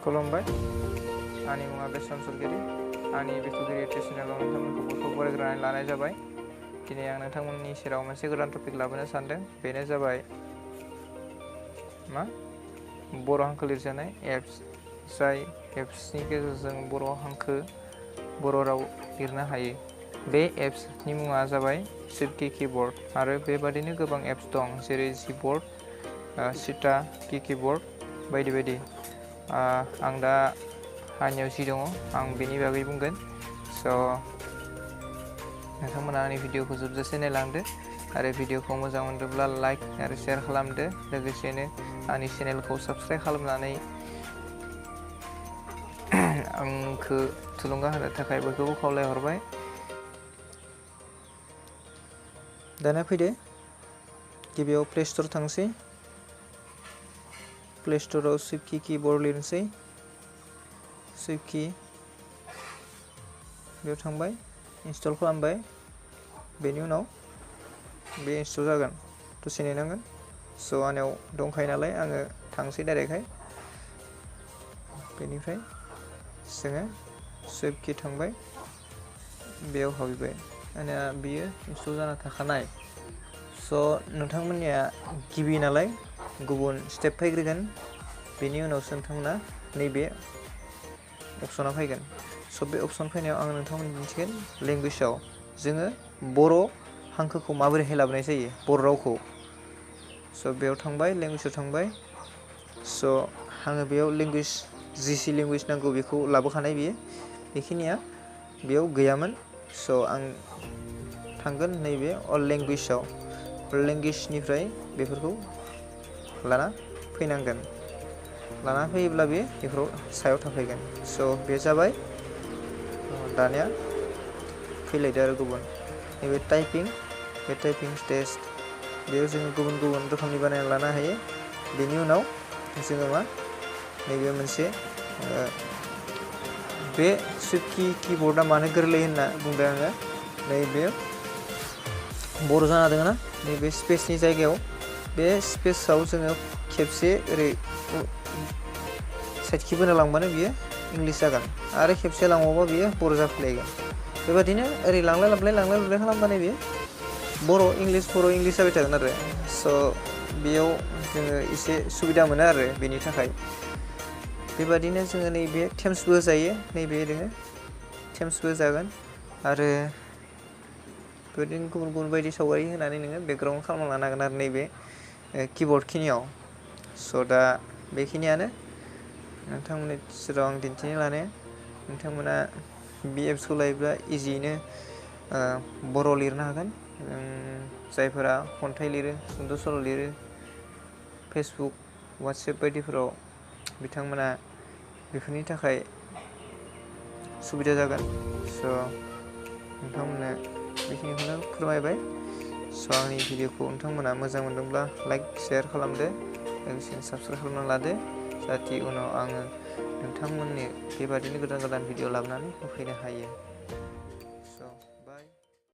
खुलुमबाय आंनि मुङा बेसन सरगिरि आंनि बेथुगिरि इउटुब चेनेलाव नोंथांमोनखौ बरायग्रोनानै लानाय जाबाय। दिनै आं नोंथांमोननि सेराव मोनसे गोदान टपिक लाबोनो सानदों। बेनो जाबाय बर' हांखो लिरजानाय एप्स, जाय एप्सनि गेजेरजों बर' राव लिरनो हायो। बे एप्सनि मुङा जाबाय स्विफ्टकी कीबोर्ड आरो बेबादिनो गोबां एप्स दं, जेरै जीबोर्ड, सीता कीबोर्ड बायदि बायदि। आं दा आंनियाव जि दङ आं बेनि बागै बुंगोन। नोंथांमोना आंनि भिडिअखौ जोबजासे नायलांदो आरो भिडिअखौ मोजां मोनदोंब्ला लाइक आरो शेयार खालामदो। लोगोसेनो आंनि चेनेलखौ साबस्क्राइब खालामनानै आंखौ थुलुंगा होनो थाखाय बयखौबो खावलायहरबाय। दाना फैदो, गिबियाव प्ले स्ट'र थांसै। प्ले स्ट'राव स्विफ्टकी कीबोर्ड लिरनोसै। स्विफ्टकी बेयाव थांबाय, इनस्टल खालामबाय। बेनि उनाव बे इनस्टल जागोन, दसे नेनांगोन। आंनियाव दंखायो नालाय आङो थांसै डाइरेक्टहाय। बेनिफ्राय जोङो स्विफ्टकी थांबाय, बेयाव हाबहैबाय। आंनिया बियो इनस्टल जाना थाखानाय। नोंथांमोननिया गिबि नालाय गुबुन स्टेप फैग्रोगोन, बेनि उनावसो नोंथांमोना नैबे अपसना फैगोन। बे अपसन फैनायाव आं नोंथांमोननो दिन्थिगोन लेंगुवेजाव जोङो बर' हांखोखौ माबोरैहाय लाबोनाय जायो, बर' रावखौ। बेयाव थांबाय, लेंगुवेजाव थांबाय। आङो बेयाव लेंगुवेज जि लेंगुवेज नांगौ बेखौ लाबोखानाय, बेखिनिया बेयाव गैयामोन। आं थांगोन नैबे अल लेंगुवेजाव। अल लेंगुवेजनिफ्राय बेफोरखौ लाना फैनांगोन। लाना फैयोब्ला बेफोराव सायाव थाफैगोन। बे जाबाय। दानिया फैलायदो आरो गुबुन नैबे टाइपिं, बे टाइपिं टेस्ट, बेयाव जोङो गुबुन गुबुन रोखोमनि बानायना लानो हायो। बेनि उनाव जोङो नैबे मोनसे बे स्विफ्टकी कीबोर्डआ मानो गोरलै होनना बुंदों आङो, नैबे बर' जाना दङ ना, नैबे स्पेसनि जायगायाव बे स्पेसाव जोङो खेबसे ओरै साइडखि बोना लांबानो बियो इंलिस जागोन आरो खेबसे लांबावबा बियो बर' जाफिनलायगोन। बेबादिनो ओरै लांलाय लाबलाय खालामबानो बियो बर' इंलिस जाबाय थागोन आरो। बेयाव जोङो एसे सुबिदा मोनो आरो बेनि थाखाय। बेबादिनो जोङो नैबे टेम्सबो होजायो, नैबे ओरैनो टेम्सबो जागोन आरो बेबायदिनो गुबुन गुबुन बायदि सावगारि होनानै नोङो बेकग्राउन्ड खालामना लानो हागोन आरो नैबे कीबोर्ड खिनियाव। दा बेखिनियानो नोंथांमोननि सेराव आं दिन्थिनो लानाया। नोंथांमोना बे एप्सखौ लायोब्ला इजियैनो बर' लिरनो हागोन। जायफोरा खन्थाइ लिरो, सुंद' सल' लिरो, फेसबुक, वाट्सएप बायदिफोराव बिथांमोना बेफोरनि थाखाय सुबिदा जागोन। नोंथांमोननो बेखिनिखौनो फोरमायबाय। आंनि भिडिअखौ नोंथांमोना मोजां मोनदोंब्ला लाइक शेयार खालामदो, लोगोसेनो साबस्क्राइब खालामना लादो, जाहाथे उनाव आङो नोंथांमोननि बेबादिनो गोदान गोदान भिडिअ लाबोनानै होफैनो हायो।